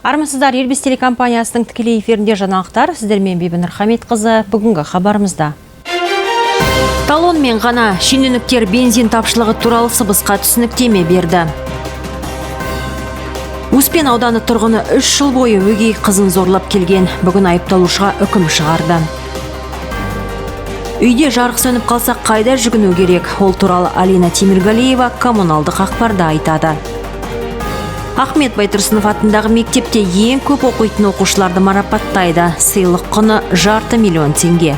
Армысыздар, Ирбис телекомпаниясының тікелей эфирінде жаңалықтар. Сіздермен Бибінұр Хамитқызы. Бүгінгі хабарымызда. Талонмен ғана шенеуніктер бензин тапшылығы туралы сыбысқа түсініктеме берді. Успен ауданы тұрғыны 3 жыл бойы өгей қызын зорлап келген. Бүгін айыпталушыға үкім шығарды. Үйде жарық сөніп қалса, қайда жүгіну керек? Ол туралы Алина Теміргалиева коммуналдық ақпарда айтады. Ахмет Байтұрсынов атындағы мектепте ең көп оқитын оқушыларды марапаттайды. Сыйлық құны 500 000 теңге.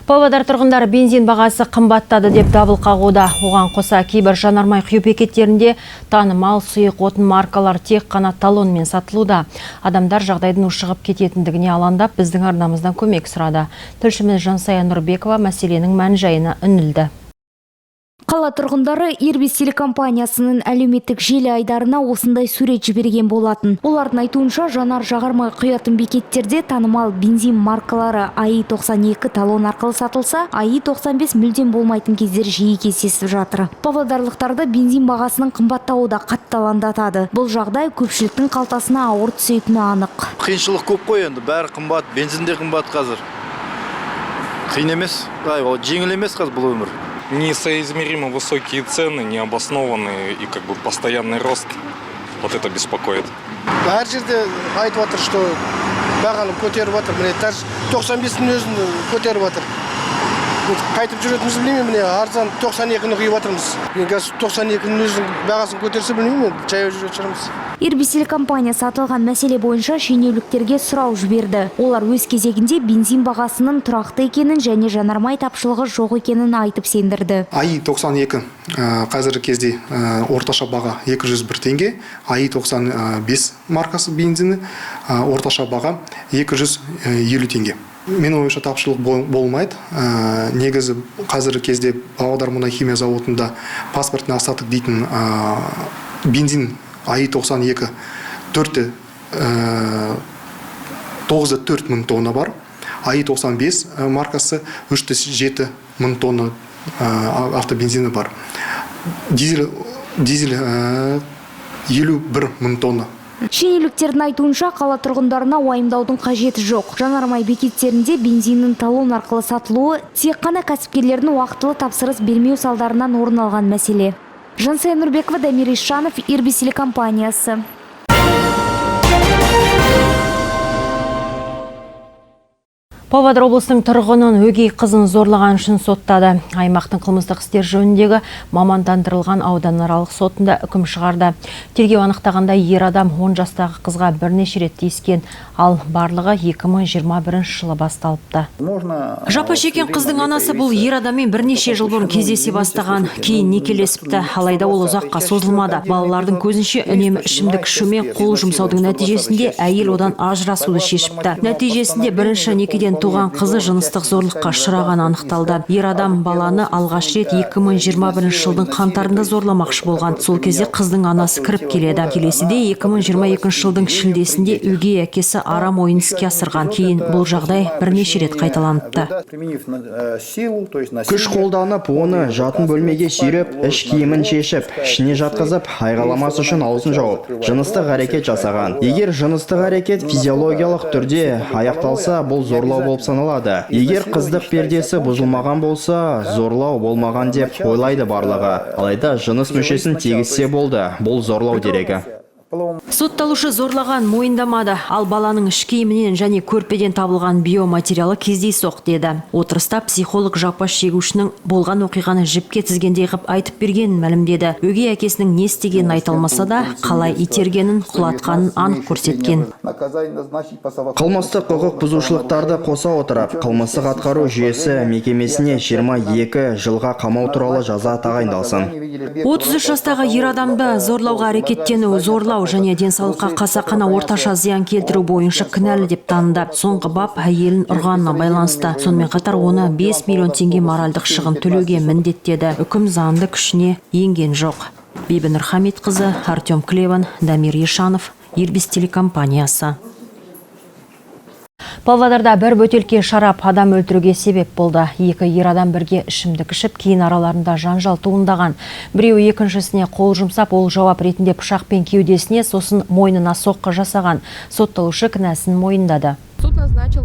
Павлодар тұрғындары бензин бағасы қымбаттады деп дабыл қағуда. Оған қоса кейбір жанармай құю бекеттерінде танымал сұйық отын маркалар тек қана талонмен сатылуда. Адамдар жағдайдың ушығып кететіндігіне алаңдап, біздің арнамыздан көмек сұрады. Тілшіміз Жансая Нұрбекова мәселенің мән-жайына үңілді. Қала тұрғындары Ирбис телекомпаниясының әлеуметтік желі айдарына осындай сурет жіберген болатын. Олардың айтуынша, жанар жағармай құятын бекеттерде танымал бензин маркалары АИ 92 талон арқылы сатылса, АИ 95 мүлдем болмайтын кездер жиі кездесіп жатыр. Павлодарлықтарды бензин бағасының қымбаттауы да қатты алаңдатады. Бұл жағдай көпшіліктің қалтасына ауыр түсетіні анық. Қиыншылық көп қой енді, бәрі қымбат, бензин де қымбат қазір. Қиын емес, ай, ол жеңіл емес қазір бұл өмір. Несоизмеримо высокие цены, необоснованные и как бы постоянный рост. Вот это беспокоит. Әр жерде айтып жатыр, что бағаны көтеріп жатыр. Міне, даже 95-тің өзін көтеріп жатыр. Қайтып жүретінімізді білмеймін. Міне, арзан 92-ні құйып жатырмыз. Енді қазір 92-нің өзінің бағасын көтерсе, білмеймін енді, жаяу жүретін шығармыз. Ирбис телекомпаниясы аталған мәселе бойынша шенеуніктерге сұрау жіберді. Олар өз кезегінде бензин бағасының тұрақты екенін және жанармай тапшылығы жоқ екенін айтып сендірді. АИ 92 қазіргі кезде орташа баға 201 теңге, АИ 95 маркасы бензині орташа баға 250 теңге. Менің ойымша, тапшылық болмайды. Негізі қазіргі кезде Павлодар мұнай химия зауытында паспортный остаток дейтін бензин АИ 92 төртте 9,4 мың тонна бар. АИ 95 маркасы 3,7 мың тонна автобензині бар. Дизель 51 мың тонна. Шенеуніктердің айтуынша, қала тұрғындарына уайымдаудың қажеті жоқ. Жанармай бекеттерінде бензиннің талон арқылы сатылуы тек қана кәсіпкерлердің уақытылы тапсырыс бермеу салдарынан орын алған мәселе. Жансая Нұрбекова, Дамир Ишанов, Ирбис телекомпаниясы. Павлодар облысының тұрғынын өгей қызын зорлаған үшін соттады. Аймақтың қылмыстық істер жөніндегі мамандандырылған ауданаралық сотында үкім шығарды. Тергеу анықтағандай, ер адам 10 жастағы қызға бірнеше рет тиіскен, ал барлығы 2021 жылы басталыпты. Жапа шеккен қыздың анасы бұл ер адаммен бірнеше жыл бұрын кездесе бастаған, кейін некелесіпті. Алайда ол ұзаққа созылмады. Балалардың көзінше үнемі ішімдік ішумен қол жұмсаудың нәтижесінде әйел одан ажырасуды шешіпті. Нәтижесінде бірінші некеден туған қызы жыныстық зорлыққа ұшырағаны анықталды. Ер адам баланы алғаш рет 2021 жылдың қаңтарында зорламақшы болған. Сол кезде қыздың анасы кіріп келеді. Келесіде 2022 жылдың шілдесінде өгей әкесі арам ойын іске асырған. Кейін бұл жағдай бірнеше рет қайталаныпты. Күш қолданып, оны жатын бөлмеге сүйреп, іш киімін шешіп, ішіне жатқызып, айғайламас үшін аузын жауып, жыныстық әрекет жасаған. Егер жыныстық әрекет физиологиялық түрде аяқталса, бұл зорлау болып саналады. Егер қыздық пердесі бұзылмаған болса, зорлау болмаған деп ойлайды барлығы. Алайда жыныс мүшесін тигізсе болды, бұл зорлау дерегі. Сотталушы зорлаған мойындамады, ал баланың іш киімінен және көрпеден табылған биоматериалы кездейсоқ деді. Отырыста психолог жапа шегушінің болған оқиғаны жіпке тізгендей қып айтып бергенін мәлімдеді. Өгей әкесінің не істегенін айта алмаса да, қалай итергенін, құлатқанын анық көрсеткен. Қылмыстық құқық бұзушылықтарды қоса отырып, қылмыстық атқару жүйесі мекемесіне 22 жылға қамау туралы жаза тағайындалсын. 33 жастағы ер адамды зорлауға әрекеттену, зорлау және денсаулыққа қасақана орташа зиян келтіру бойынша кінәлі деп таныды. Соңғы бап әйелін ұрғанына байланысты. Сонымен қатар оны 5 миллион теңге моральдық шығын төлеуге міндеттеді. Үкім заңды күшіне енген жоқ. Бибінұр Хамитқызы, Артем Клеван, Дамир Ешанов, Ирбис телекомпаниясы. Павлодарда бір бөтелке шарап адам өлтіруге себеп болды. Екі ер адам бірге ішімдік ішіп, кейін араларында жанжал туындаған. Біреуі екіншісіне қол жұмсап, ол жауап ретінде пышақпен кеудесіне, сосын мойнына соққы жасаған. Сотталушы кінәсін мойындады.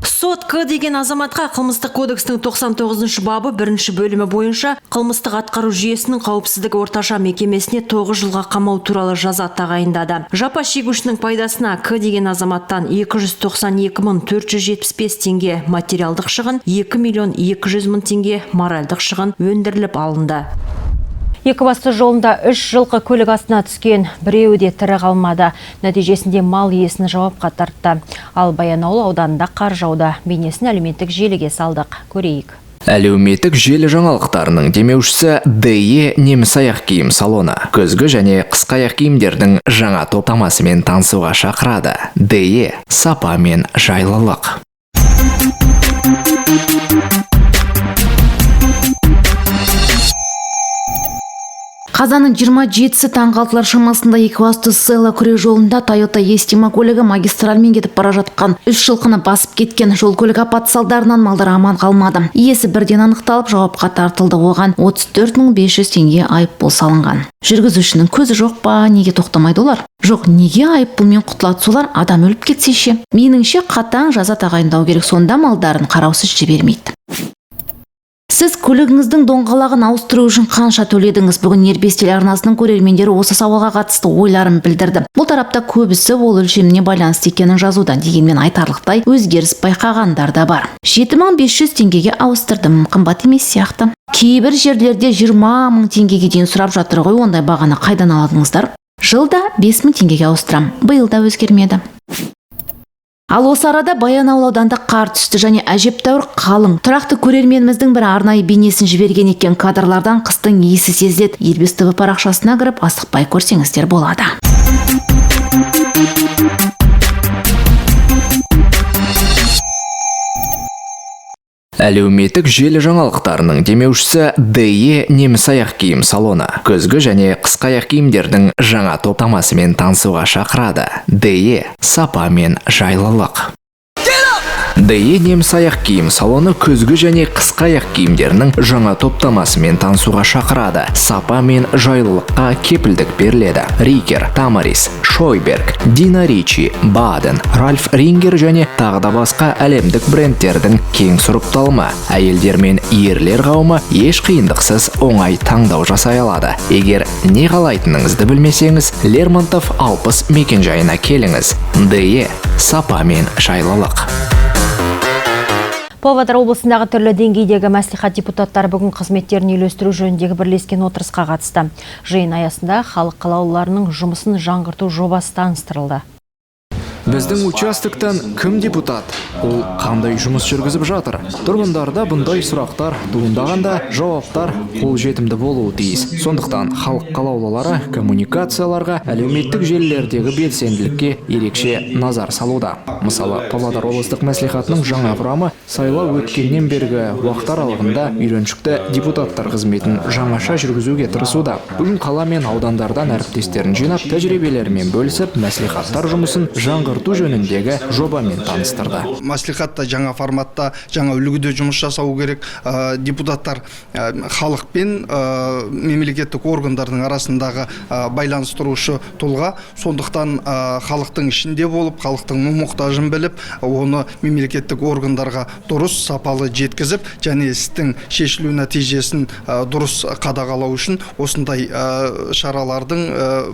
Сот К деген азаматқа қылмыстық кодекстің 99 бабы бірінші бөлімі бойынша қылмыстық атқару жүйесінің қауіпсіздігі орташа мекемесіне 9 жылға қамау туралы жаза тағайындады. Жапа шегушінің пайдасына К деген азаматтан 292 475 теңге материалдық шығын, 2 миллион 200 мың теңге моральдық шығын өндіріліп алынды. Екібастұз жолында 3 жылқы көлік астына түскен, біреуі де тірі қалмады. Нәтижесінде мал иесін жауапқа тартты. Ал Баянауыл ауданында қар жауды. Бейнесін әлеуметтік желіге салдық. Көрейік. Әлеуметтік желі жаңалықтарының демеушісі ДЕ неміс аяқ киім салоны. Күзгі және қысқы аяқ киімдердің жаңа топтамасымен танысуға шақырады. ДЕ сапа мен жайлылық. Қазанның 27-сі таңғы 6-лар шамасында Екібастұз Села күре жолында Toyota Estima көлігі магистральмен кетіп бара жатқан 3 жылқыны басып кеткен. Жол көлік апаты салдарынан малдар аман қалмады. Иесі бірден анықталып, жауапқа тартылды. Оған 34 500 теңге айыппұл салынған. Жүргізушінің көзі жоқ па, неге тоқтамайды олар? Жоқ, неге айыппұлмен құтылады солар, адам өліп кетсе ше? Меніңше, қатаң жаза тағайындау керек, сонда малдарын қараусыз жібермейді. Сіз көлігіңіздің доңғалағын ауыстыру үшін қанша төледіңіз? Бүгін Ербес телеарнасының көрермендері осы сауалға қатысты ойларын білдірді. Бұл тарапта көбісі ол өлшеміне байланысты екенін жазуда, дегенмен айтарлықтай өзгеріс байқағандар да бар. 7500 теңгеге ауыстырдым, қымбат емес сияқты. Кейбір жерлерде 20 мың теңгеге дейін сұрап жатыр ғой, ондай бағаны қайдан аладыңыздар? Жылда 5000 теңгеге ауыстырам, биыл да өзгермеді. Ал осы арада Баянауыл ауданында қар түсті және әжептәуір қалың. Тұрақты көрерменіміздің бірі арнайы бейнесін жіберген екен. Кадрлардан қыстың иісі сезіледі. Ербес ТВ парақшасына кіріп асықпай көрсеңіздер болады. Әлеуметтік желі жаңалықтарының демеушісі ДЕ неміс аяқ киім салоны. Күзгі және қысқы аяқ киімдердің жаңа топтамасымен танысуға шақырады. ДЕ сапа мен жайлылық. ДЕ неміс аяқ киім салоны күзгі және қысқы аяқ киімдерінің жаңа топтамасымен танысуға шақырады. Сапа мен жайлылыққа кепілдік беріледі. Рикер, Тамарис, Шойберг, Дина Ричи, Баден, Ральф Рингер және тағы да басқа әлемдік брендтердің кең сұрыпталымы. Әйелдер мен ерлер қауымы еш қиындықсыз оңай таңдау жасай алады. Егер не қалайтыныңызды білмесеңіз, Лермонтов 60 мекенжайына келіңіз. ДЕ сапа мен жайлылық. Павлодар облысындағы түрлі деңгейдегі мәслихат депутаттары бүгін қызметтерін үйлестіру жөніндегі бірлескен отырысқа қатысты. Жиын аясында халық қалаулыларының жұмысын жаңғырту жобасы таныстырылды. Біздің участоктан кім депутат? Ол қандай жұмыс жүргізіп жатыр? Тұрғындарда бұндай сұрақтар туындағанда жауаптар қолжетімді болуы тиіс. Сондықтан халық қалаулылары коммуникацияларға, әлеуметтік желілердегі белсенділікке ерекше назар салуда. Мысалы, Павлодар облыстық мәслихатының жаңа құрамы сайлау өткеннен бергі уақыт аралығында үйреншікті депутаттар қызметін жаңаша жүргізуге тырысуда. Бүгін қала мен аудандардан әріптестерін жинап, тәжірибелерімен бөлісіп, мәслихаттар жұмысын жаңғырту жөніндегі жобамен таныстырды. Мәслихатта жаңа форматта, жаңа үлгіде жұмыс жасау керек. Депутаттар халық пен мемлекеттік органдардың арасындағы байланыстырушы тұлға. Сондықтан халықтың ішінде болып, халықтың мұң-мұқтажын біліп, оны мемлекеттік органдарға дұрыс, сапалы жеткізіп, және істің шешілу нәтижесін дұрыс қадағалау үшін осындай шаралардың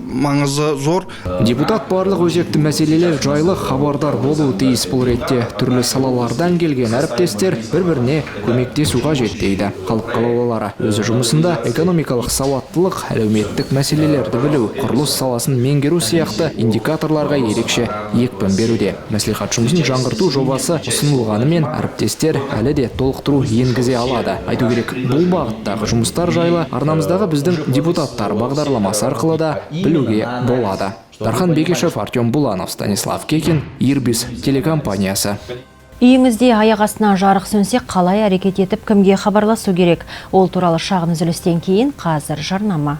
маңызы зор. Депутат барлық өзекті мәселелер жайлы хабардар болуы тиіс. Бұл ретте түрлі салалардан келген әріптестер бір-біріне көмектесу қажет дейді. Халық қалаулылары өз жұмысында экономикалық сауаттылық, әлеуметтік мәселелерді білу, құрылыс саласын меңгеру сияқты индикаторларға ерекше екпін беруде. Мәслихат жұмысын жаңғырту жобасы ұсынылғанымен әріптестер әлі де толықтыру енгізе алады. Айту керек, бұл бағыттағы жұмыстар жайлы арнамыздағы біздің депутаттар бағдарламасы арқылы да білуге болады. Дархан Бекешев, Артем Буланов, Станислав Кекин, Ирбис телекомпаниясы. Үйіңізде аяқ астынан жарық сөнсе, қалай әрекет етіп, кімге хабарласу керек? Ол туралы шағын үзілістен кейін қазір жарнама.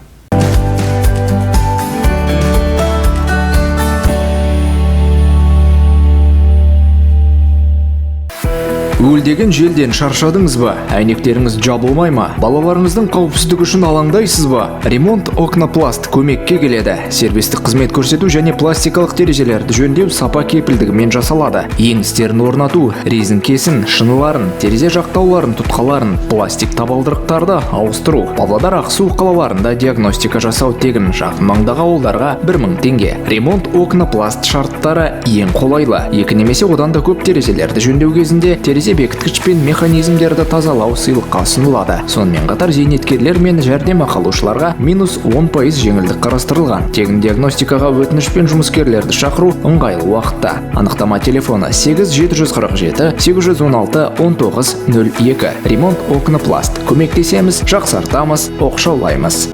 Гуілдеген желден шаршадыңыз ба? Әйнектеріңіз жабылмай ма? Балаларыңыздың қауіпсіздігі үшін алаңдайсыз ба? Ремонт Окнопласт көмекке келеді. Сервистік қызмет көрсету және пластикалық терезелерді жөндеу сапа кепілдігімен жасалады. Еңістерін орнату, резіңкесін, шыныларын, терезе жақтауларын, тұтқаларын, пластик табалдырықтарды ауыстыру. Павлодар, Ақсу қалаларында диагностика жасау тегін. Жақын маңдағы ауылдарға 1000 теңге. Ремонт Окнопласт шарттары ең қолайлы. Екі немесе одан да көп терезелерді жөндеу кезінде терезе бекіткіш пен механизмдерді тазалау сыйлыққа ұсынылады. Сонымен қатар зейнеткерлер мен жәрдемақы алушыларға минус 10% жеңілдік қарастырылған. Тегін диагностикаға өтініш пен жұмыскерлерді шақыру ыңғайлы уақытта. Анықтама телефоны 8 747 816 19 02. Ремонт Окнопласт. Көмектесеміз, жақсартамыз, оқшаулаймыз.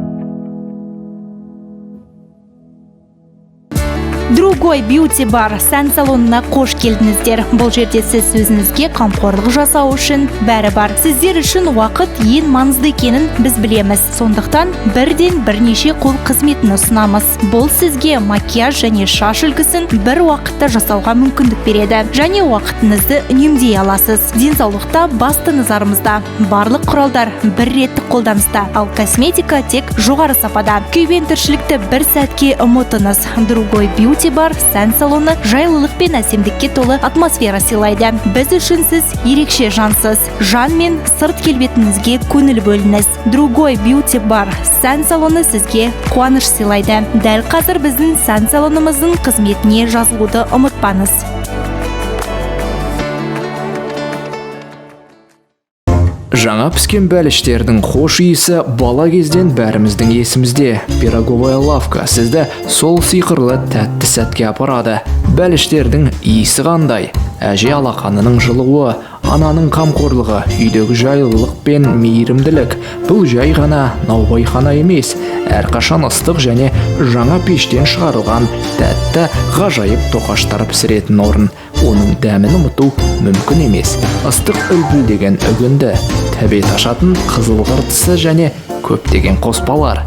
Другой Beauty Bar сән салонына қош келдіңіздер. Бұл жерде сіз өзіңізге қамқорлық жасау үшін бәрі бар. Сіздер үшін уақыт ең маңызды екенін біз білеміз. Сондықтан бірден бірнеше қол қызметін ұсынамыз. Бұл сізге макияж және шаш үлгісін бір уақытта жасауға мүмкіндік береді. Және уақытыңызды үнемдей аласыз. Денсаулықта басты назарымызда. Барлық құралдар бір реттік қолданыста, ал косметика тек жоғары сапада. Күйбең тіршілікті бір сәтке ұмытыңыз. Другой Beauty Бар сән салоны жайлылық пен әсемдікке толы атмосфера сыйлайды. Біз үшін сіз ерекше жансыз. Жан мен сырт келбетіңізге көңіл бөліңіз. Другой Beauty Bar сән салоны сізге қуаныш сыйлайды. Дәл қазір біздің сән салонымыздың қызметіне жазылуды ұмытпаңыз. Жаңа піскен бәліштердің хош иісі бала кезден бәріміздің есімізде. Пироговая лавка сізді сол сиқырлы тәтті сәтке апарады. Бәліштердің иісі қандай? Әже алақанының жылуы, ананың қамқорлығы, үйдегі жайлылық пен мейірімділік. Бұл жай ғана наубайхана емес, әрқашан ыстық және жаңа пештен шығарылған тәтті ғажайып тоқаштар пісіретін орын. Оның дәмін ұмыту мүмкін емес. Ыстық үлпілдеген үгінді, тәбет ашатын қызыл қыртысы және көптеген қоспалар.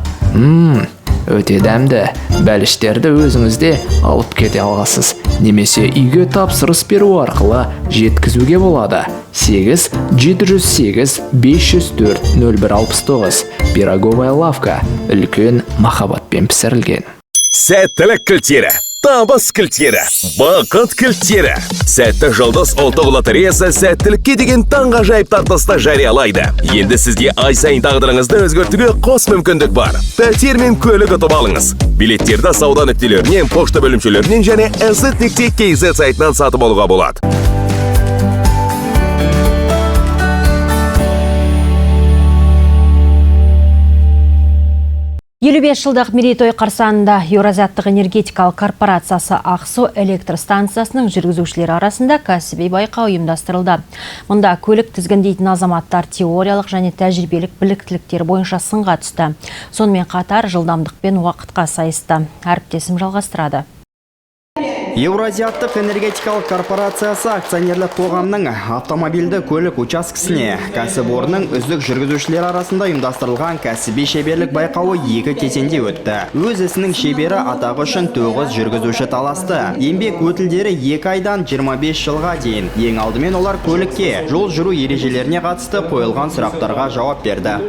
Өте дәмді. Бәліштерді өзіңізде алып кете аласыз. Немесе үйге тапсырыс беру арқылы жеткізуге болады. 8 708 504 0169. Пироговая лавка. Үлкен махаббатпен пісірілген. Сәттілік кілттері, табыс кілттері, бақыт кілттері. Сәтті жұлдыз ұлттық лотереясы сәттілікке деген таңғажайып тартысты жариялайды. Енді сізге ай сайын тағдырыңызды өзгертуге қос мүмкіндік бар. Пәтер мен көлік ұтып алыңыз. Билеттерді сауда нүктелерінен, пошта бөлімшелерінен және sz.kz сайтынан сатып алуға болады. 55 жылдық мерейтой қарсаңында Еуразиаттық энергетикалық корпорациясы Ақсу электр станциясының жүргізушілері арасында кәсіби байқау ұйымдастырылды. Мұнда көлік тізгіндейтін азаматтар теориялық және тәжірибелік біліктіліктер бойынша сынға түсті. Сонымен қатар жылдамдықпен уақытқа сайысты. Әріптесім жалғастырады. Еуразиаттық энергетикалық корпорациясы акционерлік қоғамның автомобильді көлік учаскесіне кәсіпорынның үздік жүргізушілері арасында ұйымдастырылған кәсіби шеберлік байқауы екі кезеңде өтті. Өз ісінің шебері атағы үшін 9 жүргізуші таласты. Еңбек өтілдері 2 айдан 25 жылға дейін. Ең алдымен олар көлікке, жол жүру ережелеріне қатысты қойылған сұрақтарға жауап берді.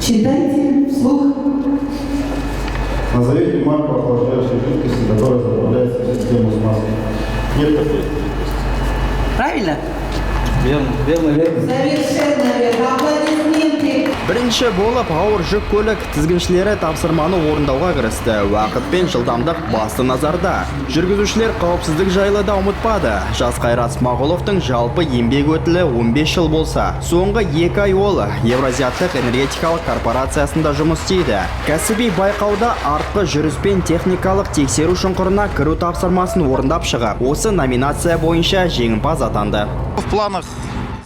Читайте вслух. Назовите марку охлаждающей жидкости, которая заправляется в систему смазки. Нет такой жидкости. Правильно? Верно, верно, верно. Совершенно верно. Аплодисменты. Бірінші болып ауыр жүк көлік тізгіншілері тапсырманы орындауға кірісті. Уақыт пен жылдамдық басты назарда. Жүргізушілер қауіпсіздік жайлы да ұмытпады. Жас Қайрат Смағұловтың жалпы еңбек өтілі 15 жыл болса, соңғы 2 ай ол Еуразиаттық энергетикалық корпорациясында жұмыс істейді. Кәсіби байқауда артқы жүріспен техникалық тексеру шұңқырына кіру тапсырмасын орындап шығып, осы номинация бойынша жеңімпаз атанды. В планах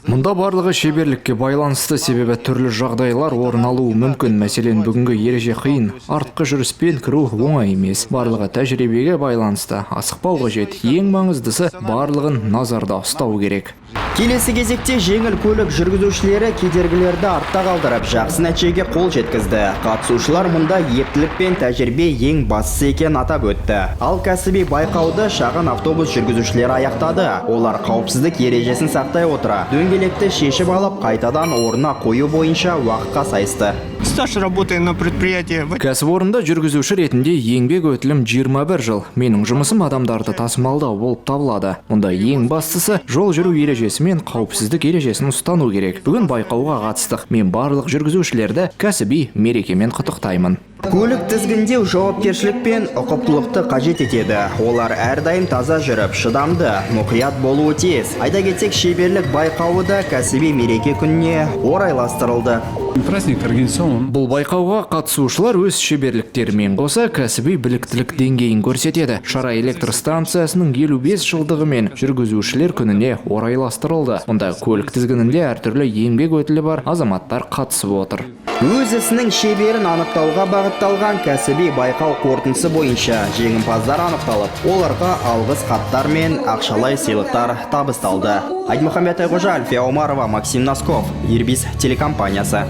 Мұнда барлығы шеберлікке байланысты, себебі түрлі жағдайлар орын алуы мүмкін. Мәселен, бүгінгі ереже қиын, артқы жүріспен кіру оңай емес. Барлығы тәжірибеге байланысты, асықпау қажет. Ең маңыздысы барлығын назарда ұстау керек. Келесі кезекте жеңіл көлік жүргізушілері кедергілерді артта қалдырып, жақсы нәтижеге қол жеткізді. Қатысушылар мұнда ептілік пен тәжірибе ең бастысы екенін атап өтті. Ал кәсіби байқауды шағын автобус жүргізушілері аяқтады. Олар қауіпсіздік ережесін сақтай отыра, дөңгелекті шешіп алып, қайтадан орнына қою бойынша уақытқа сайысты. Стаж работы на предприятии. Кәсіпорында жүргізуші ретінде еңбек өтілім 21 жыл. Менің жұмысым адамдарды тасымалдау болып табылады. Мұнда ең бастысы жол жүру ережесі мен қауіпсіздік ережесін ұстану керек. Бүгін байқауға қатыстық. Мен барлық жүргізушілерді кәсіби мерекемен құттықтаймын. Көлік тізгіндеу жауапкершілік пен ұқыптылықты қажет етеді. Олар әрдайым таза жүріп, шыдамды, мұқият болуы тиіс. Айта кетсек, шеберлік байқауы да кәсіби мереке күніне орайластырылды. Праздник организован. Бұл байқауға қатысушылар өз шеберліктерімен қоса кәсіби біліктілік деңгейін көрсетеді. Шара электр станциясының 55 жылдығы мен жүргізушілер күніне орайластырылды. Мұнда көлік тізгінінде әртүрлі еңбек өтілі бар азаматтар қатысып отыр. Өз ісінің шеберін анықтауға бағытталған кәсіби байқау қорытындысы бойынша жеңімпаздар анықталып, оларға алғыс хаттар мен ақшалай сыйлықтар табысталды. Айтмұхамбет Айқожа, Альфия Омарова, Максим Носков, Ирбис телекомпаниясы.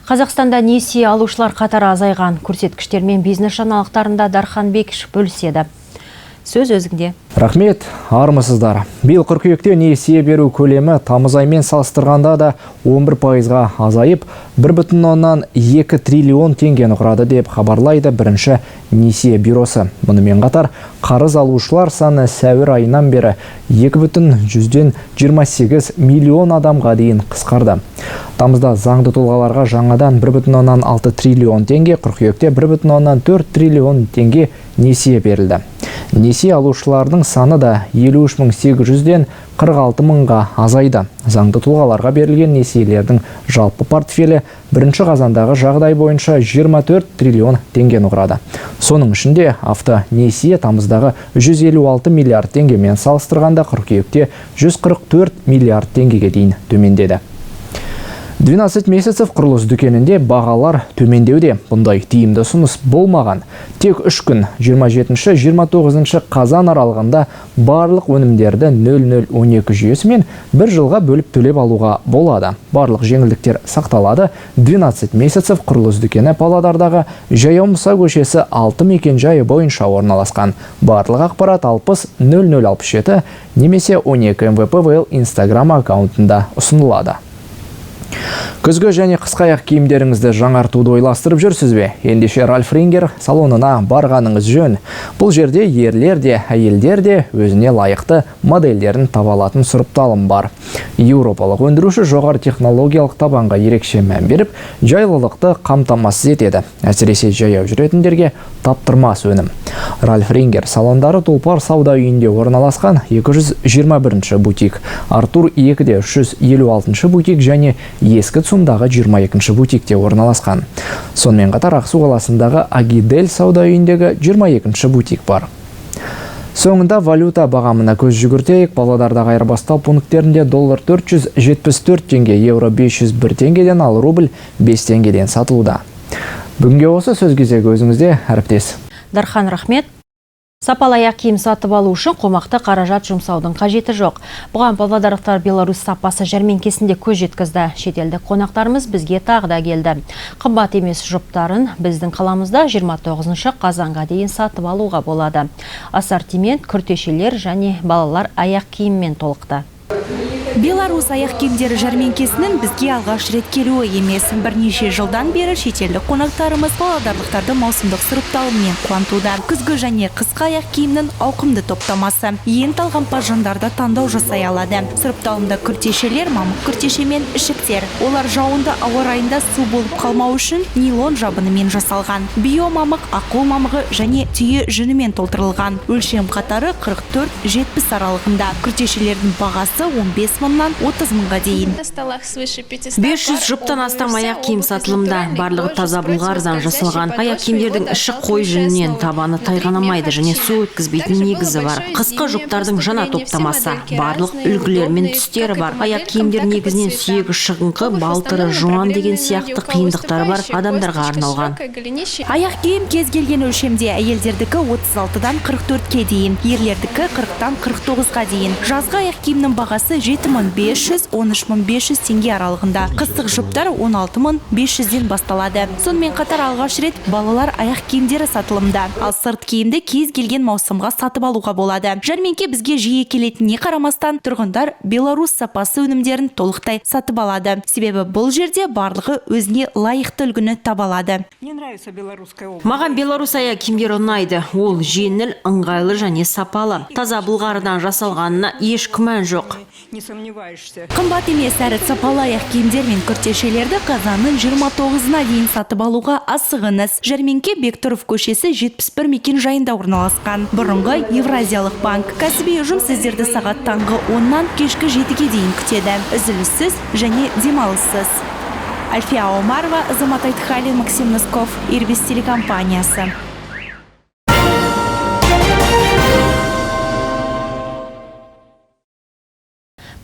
Қазақстанда несие алушылар қатары азайған. Көрсеткіштермен бизнес жаңалықтарында Дархан Бекішев бөліседі. Сөз өзіңде. Рахмет, армысыздар. Биыл қыркүйекте несие беру көлемі тамыз айымен салыстырғанда да 11%-ға азайып, 1,2 триллион теңгені құрады деп хабарлайды бірінші несие бюросы. Мұнымен қатар қарыз алушылар саны сәуір айынан бері 2,28 миллион адамға дейін қысқарды. Тамызда заңды тұлғаларға жаңадан 1,6 триллион теңге, қыркүйекте 1,4 триллион теңге несие берілді. Несие алушылардың саны да 53 800-ден 46 мыңға азайды. Заңды тұлғаларға берілген несиелердің жалпы портфелі бірінші қазандағы жағдай бойынша 24 триллион теңгені құрады. Соның ішінде авто несие тамыздағы 156 миллиард теңгемен салыстырғанда қыркүйекте 144 миллиард теңгеге дейін төмендеді. 12 месяцев құрылыс дүкенінде бағалар төмендеуде. Бұндай тиімді ұсыныс болмаған. Тек 3 күн 27-29 қазан аралығында барлық өнімдерді 0012 жүйесімен бір жылға бөліп төлеп алуға болады. Барлық жеңілдіктер сақталады. 12 месяцев құрылыс дүкені Павлодардағы Жаяу Мұса көшесі 6 мекен-жайы бойынша орналасқан. Барлық ақпарат 60 0067 немесе 12 МВПВЛ Инстаграм аккаунтында ұсынылады. Күзгі және қысқы аяқ киімдеріңізді жаңартуды ойластырып жүрсіз бе? Ендеше Ральф Рингер салонына барғаныңыз жөн. Бұл жерде ерлер де, әйелдер де өзіне лайықты модельдерін таба алатын сұрыпталым бар. Еуропалық өндіруші жоғары технологиялық табанға ерекше мән беріп, жайлылықты қамтамасыз етеді. Әсіресе жаяу жүретіндерге таптырмас өнім. Ральф Рингер салондары Тұлпар сауда үйінде орналасқан 221 бутик, Артур 2-де 356 бутик және ескі ЦУМдағы 22 бутикте орналасқан. Сонымен қатар Ақсу қаласындағы Агидель сауда үйіндегі 22 бутик бар. Соңында валюта бағамына көз жүгіртейік. Павлодардағы айырбастау пункттерінде доллар 474 теңге, евро 501 теңгеден, ал рубль 5 теңгеден сатылуда. Бүгінге осы, сөз кезегі өзіңізде, әріптес. Дархан, рахмет. Сапалы аяқ киім сатып алу үшін қомақты қаражат жұмсаудың қажеті жоқ. Бұған павлодарлықтар Беларусь сапасы жәрмеңкесінде көз жеткізді. Шетелдік қонақтарымыз бізге тағы да келді. Қымбат емес жұптарын біздің қаламызда 29 қазанға дейін сатып алуға болады. Ассортимент күртешелер және балалар аяқ киіммен толықты. Беларусь аяқ киімдері жәрмеңкесінің бізге алғаш рет келуі емес. Бірнеше жылдан бері шетелдік қонақтарымыз павлодарлықтарды маусымдық сұрыпталыммен қуантуда. Күзгі және қысқы аяқ киімнің ауқымды топтамасы. Ең талғампаз жандар да таңдау жасай алады. Сұрыпталымда күртешелер, мамық күртеше мен ішіктер. Олар жауынды ауа райында су болып қалмау үшін нейлон жабынымен жасалған. Био мамық, аққу мамығы және түйе жүнімен толтырылған. Өлшем қатары 44-70 аралығында. Күртешелердің бағасы 15 мыңнан 30 мыңға дейін. На столах свыше 500 500 жұптан астам аяқ киім сатылымда. Барлығы таза бұлғардан жасалған. Аяқ киімдердің іші қой жүнінен, табаны тайғанамайды және су өткізбейтін негізі бар. Қысқы жұптардың жаңа топтамасы. Барлық үлгілер мен түстері бар. Аяқ киімдер негізінен сүйегі шығыңқы, балтыры жуан деген сияқты қиындықтары бар адамдарға арналған. Аяқ киім кез келген өлшемде: әйелдердікі 36-дан 44-ке дейін, ерлердікі 40-тан 49-ға дейін. Жазғы аяқ киімнің бағасы 7 мың 1500, 13500 теңге аралығында. Қыстық жұптар 16500-ден басталады. Сонымен қатар алғаш рет балалар аяқ киімдері сатылымда. Ал сырт киімді кез келген маусымға сатып алуға болады. Жәрмеңке бізге жиі келетініне қарамастан, тұрғындар Беларусь сапасы өнімдерін толықтай сатып алады. Себебі бұл жерде барлығы өзіне лайықты үлгіні таба алады. Маған Беларусь аяқ киімдері ұнайды. Ол жеңіл, ыңғайлы және сапалы. Таза былғарыдан жасалғанына еш күмән жоқ. Қымбат емес әрі сапалы аяқ киімдер мен күртешелерді қазанның 29-на дейін сатып алуға асығыңыз. Жәрмеңке Бектұров көшесі 71 мекен жайында орналасқан. Бұрынғы Евразиялық банк. Кәсіби ұжым сіздерді сағат таңғы 10-нан кешкі 7-ге дейін күтеді. Үзіліссіз және демалыссыз. Альфия Омарова, Азамат Айтхалин, Максим Носков, Ирбис телекомпаниясы.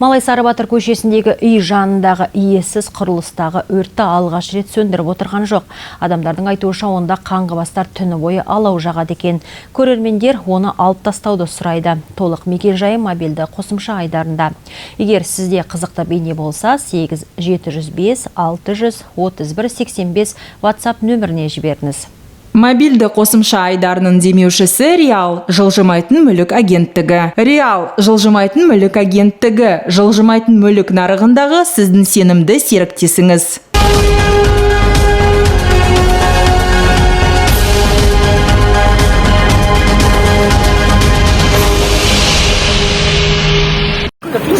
Малай Сарыбатыр көшесіндегі үй жанындағы иесіз құрылыстағы өртті алғаш рет сөндіріп отырған жоқ. Адамдардың айтуынша, онда қаңғыбастар түні бойы алау жағады екен. Көрермендер оны алып тастауды сұрайды. Толық мекен-жайы мобильді қосымша айдарында. Егер сізде қызықты бейне болса, 8 705 631 85 WhatsApp нөміріне жіберіңіз. Мобильді қосымша айдарының демеушісі Реал жылжымайтын мүлік агенттігі. Реал жылжымайтын мүлік агенттігі. Жылжымайтын мүлік нарығындағы сіздің сенімді серіктесіңіз.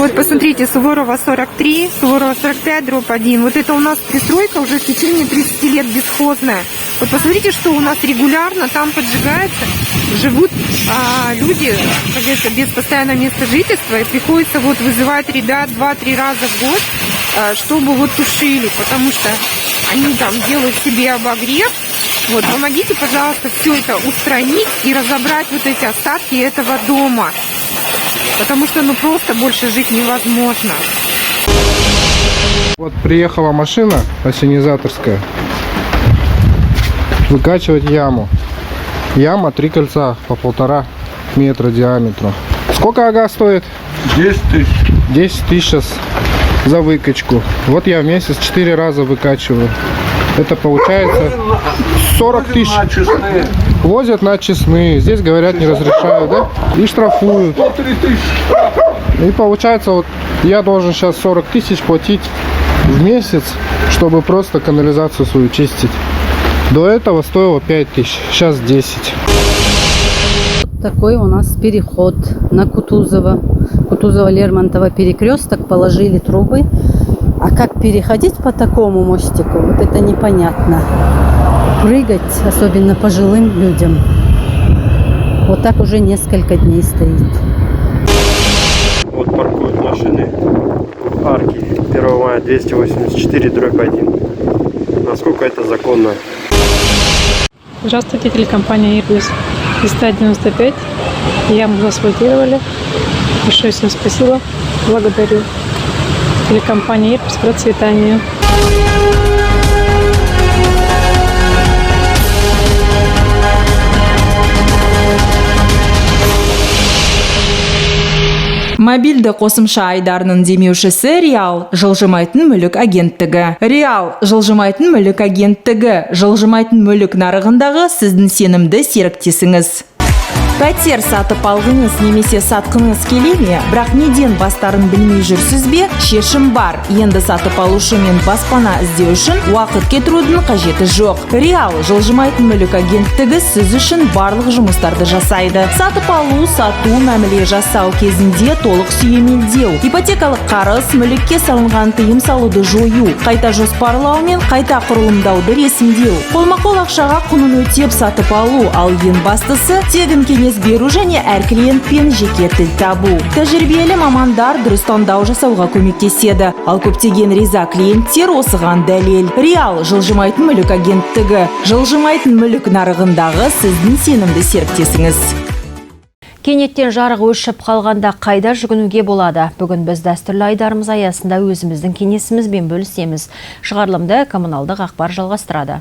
Вот посмотрите, Суворова 43, Суворова 45, дробь 1. Вот это у нас пристройка уже в течение 30 лет бесхозная. Вот посмотрите, что у нас регулярно там поджигается. Живут люди, как говорится, без постоянного места жительства. И приходится вот вызывать ребят 2-3 раза в год, чтобы вот тушили, потому что они там делают себе обогрев. Вот, помогите, пожалуйста, все это устранить и разобрать вот эти остатки этого дома. Потому что ну просто больше жить невозможно. Вот приехала машина ассенизаторская выкачивать яму. Яма 3 кольца по 1,5 метра диаметру. Сколько ага стоит? 10 тысяч. 10 тысяч сейчас за выкачку. Вот я в месяц 4 раза выкачиваю. Это получается 40 тысяч. Возят на честные. Здесь, говорят, не разрешают, да? И штрафуют. И получается, вот я должен сейчас 40 тысяч платить в месяц, чтобы просто канализацию свою чистить. До этого стоило 5 тысяч, сейчас 10. Такой у нас переход на Кутузова. Кутузова-Лермонтова перекресток, положили трубы. А как переходить по такому мостику, вот это непонятно. Прыгать, особенно пожилым людям. Вот так уже несколько дней стоит. Вот паркуют машины в арке 1 мая 284/1. Насколько это законно? Здравствуйте, телекомпания «Ирбис». Из 195 яму заасфальтировали. Большое всем спасибо. Благодарю. Телекомпания «Ирбис», процветание. Мобильді қосымша айдарының демеушісі Реал жылжымайтын мүлік агенттігі. Реал жылжымайтын мүлік агенттігі. Жылжымайтын мүлік нарығындағы сіздің сенімді серіктесіңіз. Пәтер сатып алғыңыз немесе сатқыңыз келе ме? Бірақ неден бастарын білмей жүрсіз бе? Шешім бар. Енді сатып алушы мен баспана іздеу үшін уақыт кетірудің қажеті жоқ. Реал жылжымайтын мүлік агенттігі сіз үшін барлық жұмыстарды жасайды. Сатып алу, сату, мәміле жасау кезінде толық сүйемелдеу, ипотекалық қарыз, мүлікке салынған тыйым салуды жою, қайта жоспарлау мен қайта құрылымдауды ресімдеу, қолма-қол ақшаға құнын өтеп сатып алу, ал ең бастысы тегін кеңес беру және әр клиентпен жеке тіл табу. Тәжірибелі мамандар дұрыс таңдау жасауға көмектеседі. Ал көптеген риза клиенттер осыған дәлел. Реал жылжымайтын мүлік агенттігі. Жылжымайтын мүлік нарығындағы сіздің сенімді серіктесіңіз. Кенеттен жарық өшіп қалғанда қайда жүгінуге болады? Бүгін біз дәстүрлі айдарымыз аясында өзіміздің кеңесімізбен бөлісеміз. Шығарылымды коммуналдық ақпар жалғастырады.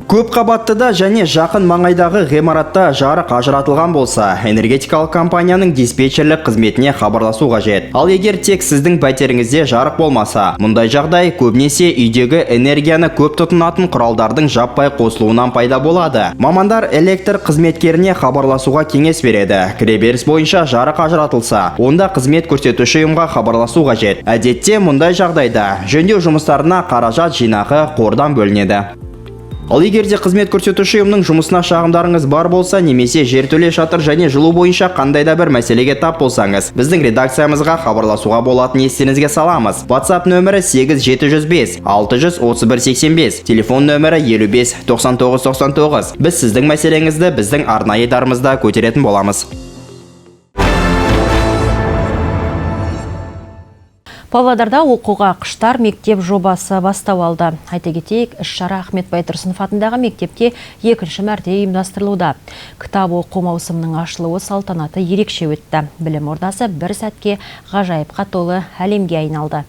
Көп қабаттыда және жақын маңайдағы ғимаратта жарық ажыратылған болса, энергетикалық компанияның диспетчерлік қызметіне хабарласу қажет. Ал егер тек сіздің пәтеріңізде жарық болмаса, мұндай жағдай көбінесе үйдегі энергияны көп тұтынатын құралдардың жаппай қосылуынан пайда болады. Мамандар электр қызметкеріне хабарласуға кеңес береді. Кіреберіс бойынша жарық ажыратылса, онда қызмет көрсетуші ұйымға хабарласу қажет. Әдетте мұндай жағдайда жөндеу жұмыстарына қаражат жинақы қордан бөлінеді. Ал егер де қызмет көрсетуші ұйымның жұмысына шағымдарыңыз бар болса, немесе жертөле, шатыр және жылу бойынша қандай да бір мәселеге тап болсаңыз, біздің редакциямызға хабарласуға болатын естеріңізге саламыз. WhatsApp нөмірі 8 705 631 85, телефон нөмірі 55 99 99. Біз сіздің мәселеңізді біздің арнайы дарымызда көтеретін боламыз. Павлодарда оқуға құштар мектеп жобасы бастау алды. Айта кетейік, іс-шара Ахмет Байтұрсынов атындағы мектепте екінші мәрте ұйымдастырылуда. Кітап оқу маусымының ашылуы салтанаты ерекше өтті. Білім ордасы бір сәтке ғажайыпқа толы әлемге айналды.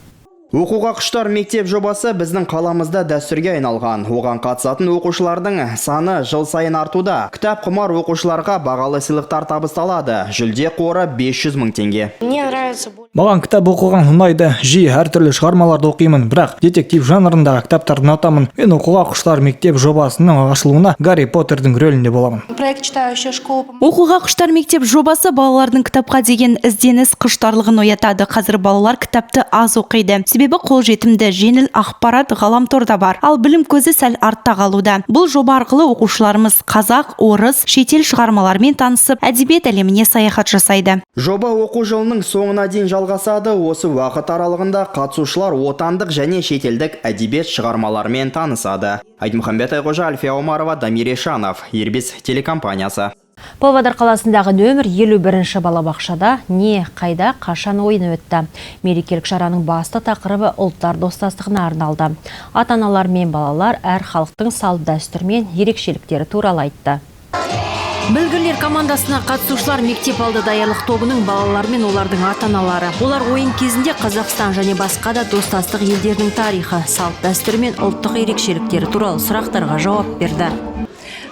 Оқуға құштар мектеп жобасы біздің қаламызда дәстүрге айналған. Оған қатысатын оқушылардың саны жыл сайын артуда. Кітап құмар оқушыларға бағалы сыйлықтар табысталады. Жүлде қоры 500 мың теңге. Мне нравится. Маған кітап оқыған ұнайды. Жиі әртүрлі шығармаларды оқимын, бірақ детектив жанрындағы кітаптарды ұнатамын. Мен оқуға құштар мектеп жобасының ашылуына Гарри Поттердің рөлінде боламын. Проект «Читающая школа». Оқуға құштар мектеп жобасы балалардың кітапқа деген ізденіс құштарлығын оятады. Қазір балалар кітапты аз оқиды. Себебі қолжетімді жеңіл ақпарат ғаламторда бар. Ал білім көзі сәл артта қалуда. Бұл жоба арқылы оқушыларымыз қазақ, орыс, шетел шығармаларымен танысып, әдебиет әлеміне саяхат жасайды. Жоба оқу жылының соңына дейін жалғасады. Осы уақыт аралығында қатысушылар отандық және шетелдік әдебиет шығармаларымен танысады. Айтмұхамбет Айқожа, Альфия Омарова, Дамир Ешанов, Ирбис телекомпаниясы. Павлодар қаласындағы нөмір 51-ші балабақшада не, қайда, қашан ойыны өтті. Мерекелік шараның басты тақырыбы ұлттар достастығына арналды. Ата-аналар мен балалар әр халықтың салт дәстүрі мен ерекшеліктері туралы айтты. Білгірлер командасына қатысушылар мектеп алды даярлық тобының балалары мен олардың ата-аналары. Олар ойын кезінде Қазақстан және басқа да достастық елдерінің тарихы, салт дәстүрі мен ұлттық ерекшеліктері туралы сұрақтарға жауап берді.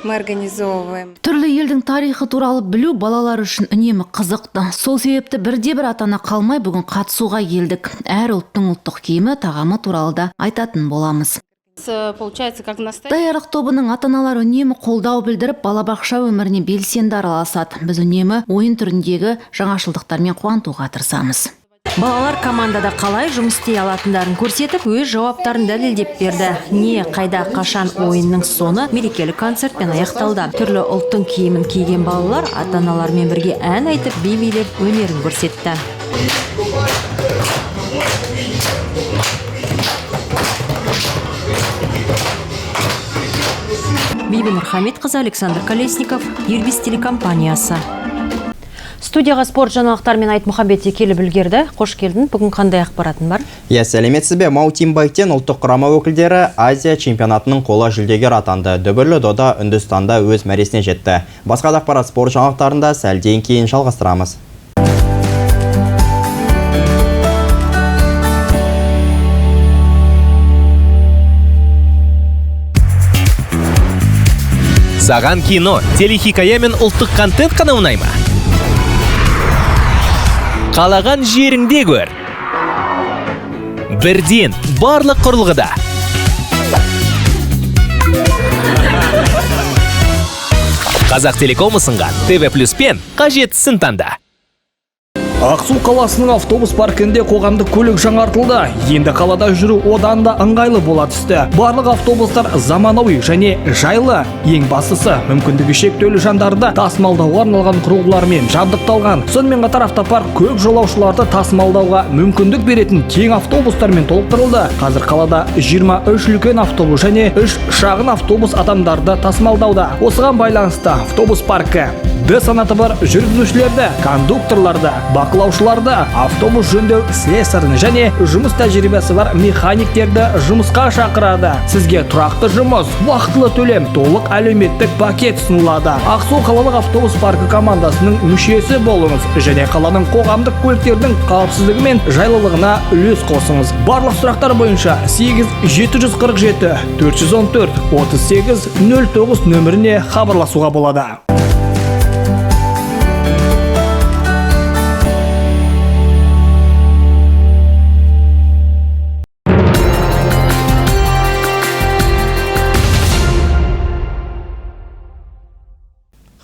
Мы организовываем. Түрлі елдің тарихы туралы білу балалар үшін үнемі қызықты. Сол себепті бірде-бір ата-ана қалмай бүгін қатысуға келдік. Әр ұлттың ұлттық киімі, тағамы туралы да айтатын боламыз. Получается, как настоящий. Даярлық тобының ата-аналары үнемі қолдау білдіріп, балабақша өміріне белсенді араласады. Біз үнемі ойын түріндегі жаңашылдықтармен қуантуға тырысамыз. Балалар командада қалай жұмыс істей алатындарын көрсетіп, өз жауаптарын дәлелдеп берді. Не, қайда, қашан ойынның соңы мерекелік концертпен аяқталды. Түрлі ұлттың киімін киген балалар ата-аналарымен бірге ән айтып, би билеп өнерін көрсетті. Бибі Нұрхамедқызы, Александр Колесников, Ирбис телекомпаниясы. Студияға спорт жаңалықтарымен Айтмұхамбет келіп үлгерді. Қош келдің. Бүгін қандай ақпаратың бар? Иә, сәлеметсіз бе? Маутинбайктен ұлттық құрама өкілдері Азия чемпионатының қола жүлдегері атанды. Дүбірлі дода Үндістанда өз мәресіне жетті. Басқа да ақпарат спорт жаңалықтарында сәлден кейін жалғастырамыз. Саған кино, телехикая мен ұлттық контент қана ұнай ма? Қалаған жеріңде көр. Бірден барлық құрылғыда. Қазақ Телеком ұсынған ТВ Плюспен қажеттісін таңда. Ақсу қаласының автобус паркінде қоғамдық көлік жаңартылды. Енді қалада жүру одан да ыңғайлы бола түсті. Барлық автобустар заманауи және жайлы. Ең бастысы, мүмкіндігі шектеулі жандарды тасымалдауға арналған құрылғылармен жабдықталған. Сонымен қатар автопарк көп жолаушыларды тасымалдауға мүмкіндік беретін кең автобустармен толықтырылды. Қазір қалада 23 үлкен автобус және 3 шағын автобус адамдарды тасымалдауда. Осыған байланысты автобус паркі Д санаты бар жүргізушілерді, кондукторларды, бақылаушыларды, автобус жөндеу слесарін және жұмыс тәжірибесі бар механиктерді жұмысқа шақырады. Сізге тұрақты жұмыс, уақытылы төлем, толық әлеуметтік пакет ұсынылады. Ақсу қалалық автобус паркі командасының мүшесі болыңыз және қаланың қоғамдық көліктердің қауіпсіздігі мен жайлылығына үлес қосыңыз. Барлық сұрақтар бойынша 8 747 414 38 09 нөміріне хабарласуға болады.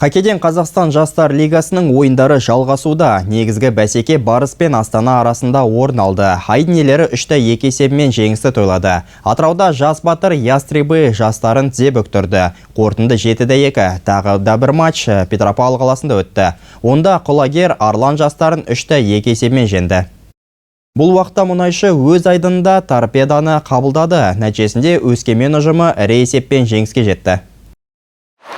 Хоккейден Қазақстан жастар лигасының ойындары жалғасуда. Негізгі бәсеке Барыс пен Астана арасында орын алды. Айдын иелері 3-2 есебімен жеңісті тойлады. Атырауда жас батыр Ястребы жастарын тізе бүктірді. Қорытынды 7-2. Тағы да бір матч Петропавл қаласында өтті. Онда Құлагер Арлан жастарын 3-2 есебімен жеңді. Бұл уақытта мұнайшы өз айдынында Торпеданы қабылдады. Нәтижесінде Өскемен ұжымы ірі есеппен жеңіске жетті.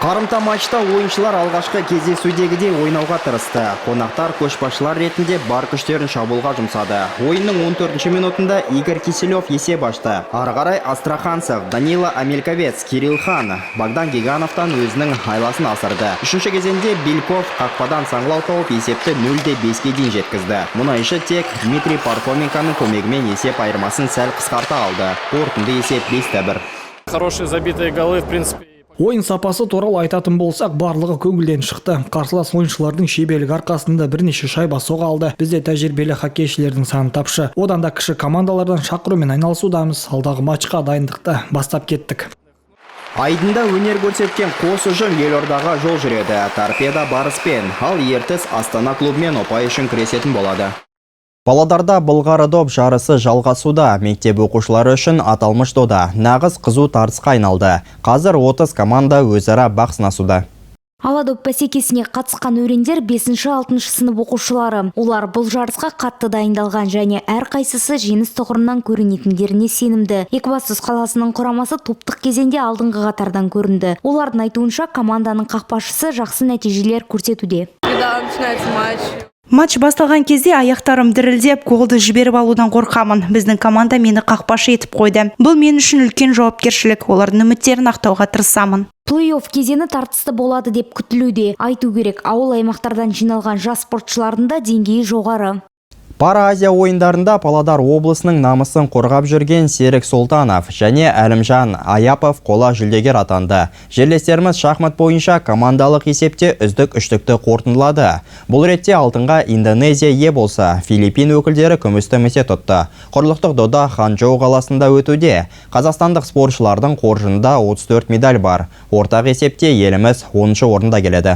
Қарымта матчта ойыншылар алғашқы кездесудегідей ойнауға тырысты. Қонақтар көшбасшылар ретінде бар күштерін шабуылға жұмсады. Ойынның 14-ші минутында Игорь Киселев есеп ашты. Ары қарай Астраханцев, Данила Амельковец, Кирилл Хан, Богдан Гигановтан өзінің айласын асырды. Үшінші кезеңде Бельков қақпадан саңылау тауып есепті 0-5-ке дейін жеткізді. Мұнайшы тек Дмитрий Пархоменконың көмегімен есеп айырмасын сәл қысқарта алды. Қорытынды есеп 5-1. Хорошие забитые голы, в принципе. Ойын сапасы туралы айтатын болсақ, барлығы көңілден шықты. Қарсылас ойыншылардың шеберлігі арқасында бірнеше шайба соға алды. Бізде тәжірибелі хоккейшілердің саны тапшы. Одан да кіші командалардан шақырумен айналысудамыз. Алдағы матчқа дайындықты бастап кеттік. Айдында өнер көрсеткен қос ұжым елордаға жол жүреді. Торпедо Барыспен, ал Ертіс Астана клубымен ұпай үшін күресетін болады. Павлодарда былғары доп жарысы жалғасуда. Мектеп оқушылары үшін аталмыш дода нағыз қызу тартысқа айналды. Қазір 30 команда өзара бақ сынасуда. Ала доп бәсекесіне қатысқан өрендер 5-6 сынып оқушылары. Олар бұл жарысқа қатты дайындалған және әрқайсысы жеңіс тұғырынан көрінетіндеріне сенімді. Екібастұз қаласының құрамасы топтық кезеңде алдыңғы қатардан көрінді. Олардың айтуынша, команданың қақпашысы жақсы нәтижелер көрсетуде. Матч басталған кезде аяқтарым дірілдеп, голды жіберіп алудан қорқамын. Біздің команда мені қақпашы етіп қойды. Бұл мен үшін үлкен жауапкершілік. Олардың үміттерін ақтауға тырысамын. Плей-офф кезеңі тартысты болады деп күтілуде. Айту керек, ауыл аймақтардан жиналған жас спортшылардың да деңгейі жоғары. Пара Азия ойындарында Павлодар облысының намысын қорғап жүрген Серік Солтанов және Әлімжан Аяпов қола жүлдегер атанды. Жерлестеріміз шахмат бойынша командалық есепте үздік үштікті қорытындылады. Бұл ретте алтынға Индонезия ие болса, Филиппин өкілдері күмісті місе тұтты. Құрлықтық дода Ханчжоу қаласында өтуде. Қазақстандық спортшылардың қоржынында 34 медаль бар. Ортақ есепте еліміз 10-шы орында келеді.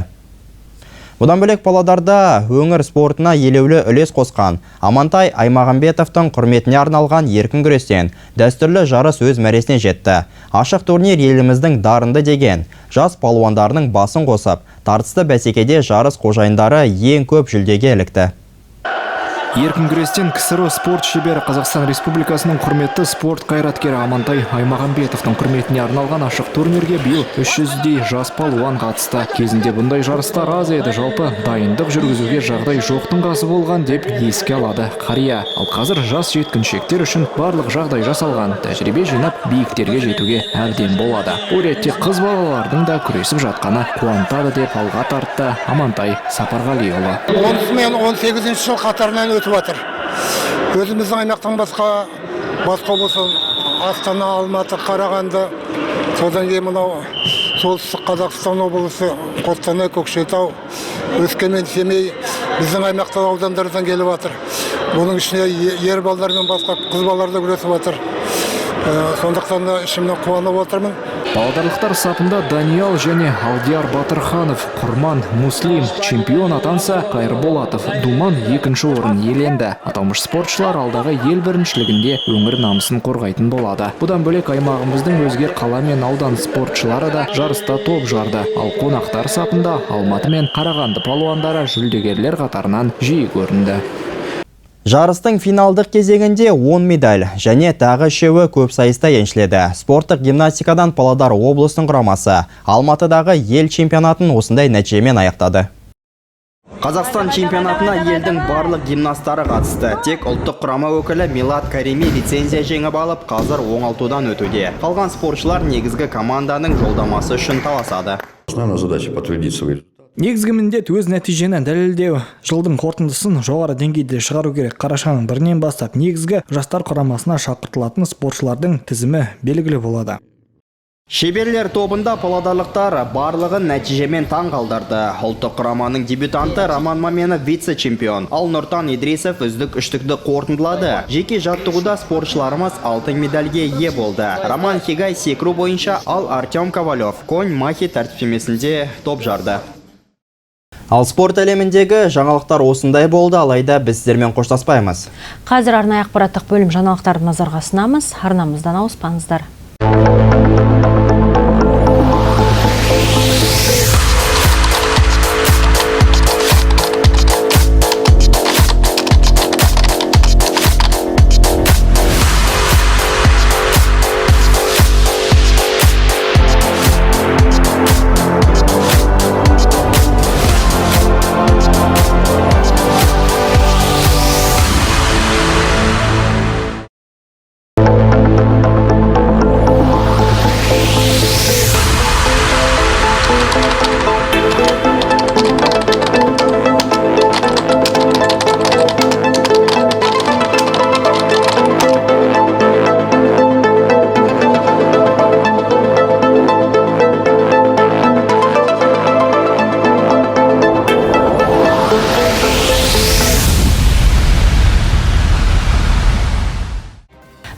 Бұдан бөлек Павлодарда өңір спортына елеулі үлес қосқан Амантай Аймағамбетовтың құрметіне арналған еркін күрестен дәстүрлі жарыс өз мәресіне жетті. Ашық турнир еліміздің дарынды деген жас палуандарының басын қосып, тартысты бәсекеде жарыс қожайындары ең көп жүлдеге ілікті. Еркін күрестен КСРО спорт шебері Қазақстан Республикасының құрметті спорт қайраткері Амантай Аймағамбетовтың құрметіне арналған ашық турнирге биыл 300-дей жас палуан қатысты. Кезінде бұндай жарыстар аз еді, жалпы дайындық жүргізуге жағдай жоқтың қасы болған деп еске алады қария. Ал қазір жас жеткіншектер үшін барлық жағдай жасалған, тәжірибе жинап биіктерге жетуге әбден болады. Бұл ретте қыз балалардың да күресіп жатқаны қуантады деп алға тартты Амантай Сапарғалиұлы. 10-сы мен 18-ші жыл қатарынан өтіп жатыр. Өзіміздің аймақтан басқа болсын Астана, Алматы, Қарағанды, содан кейін мынау Солтүстік Қазақстан облысы, Қостанай, Көкшетау, Өскемен, Семей біздің аймақтан аудандардан келіп жатыр. Бұның ішіне ер балалар мен басқа қыз балалар да күресіп жатыр. Сондықтан да ішімнен қуанып отырмын. Павлодарлықтар сапында Даниял және Алдияр Батырханов, Құрман Муслим чемпион атанса, Қайырболатов Думан екінші орын иеленді. Аталмыш спортшылар алдағы ел біріншілігінде өңір намысын қорғайтын болады. Бұдан бөлек аймағымыздың өзге қала мен аудан спортшылары да жарыста топ жарды. Ал қонақтар сапында Алматы мен Қарағанды палуандары жүлдегерлер қатарынан жиі көрінді. Жарыстың финалдық кезеңінде 10 медаль және тағы үшеуі көп сайыста еншіледі. Спорттық гимнастикадан Павлодар облысының құрамасы Алматыдағы ел чемпионатын осындай нәтижемен аяқтады. Қазақстан чемпионатына елдің барлық гимнастары қатысты. Тек ұлттық құрама өкілі Милад Карими лицензия жеңіп алып, қазір оңалтудан өтуде. Қалған спортшылар негізгі команданың жолдамасы үшін таласады. Основная задача подтвердить свои. Негізгі міндет өз нәтижені дәлелдеу. Жылдың қорытындысын жоғары деңгейде шығару керек. Қарашаның 1-нен бастап негізгі жастар құрамасына шақыртылатын спортшылардың тізімі белгілі болады. Шеберлер тобында павлодарлықтар барлығын нәтижемен таң қалдырды. Ұлттық құраманың дебютанты Роман Маменов вице-чемпион, ал Нұртан Идрисов үздік үштікті қорытындылады. Жеке жаттығуда спортшыларымыз алтын медальге ие болды. Роман Хигай секіру бойынша, ал Артем Ковалев конь махи тәртіптемесінде топ жарды. Ал спорт әлеміндегі жаңалықтар осындай болды, алайда біз сіздермен қоштаспаймыз. Қазір арнайы ақпараттық бөлім жаңалықтарын назарға ұсынамыз. Арнамыздан ауыспаңыздар.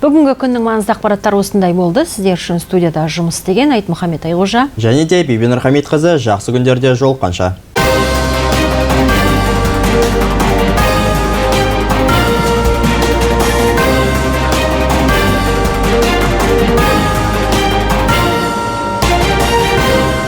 Бүгінгі күннің маңызды ақпараттары осындай болды. Сіздер үшін студияда жұмыс істеген Айтмұхамед Айғожа және де Бибинұр Хамитқызы. Жақсы күндерде жолыққанша.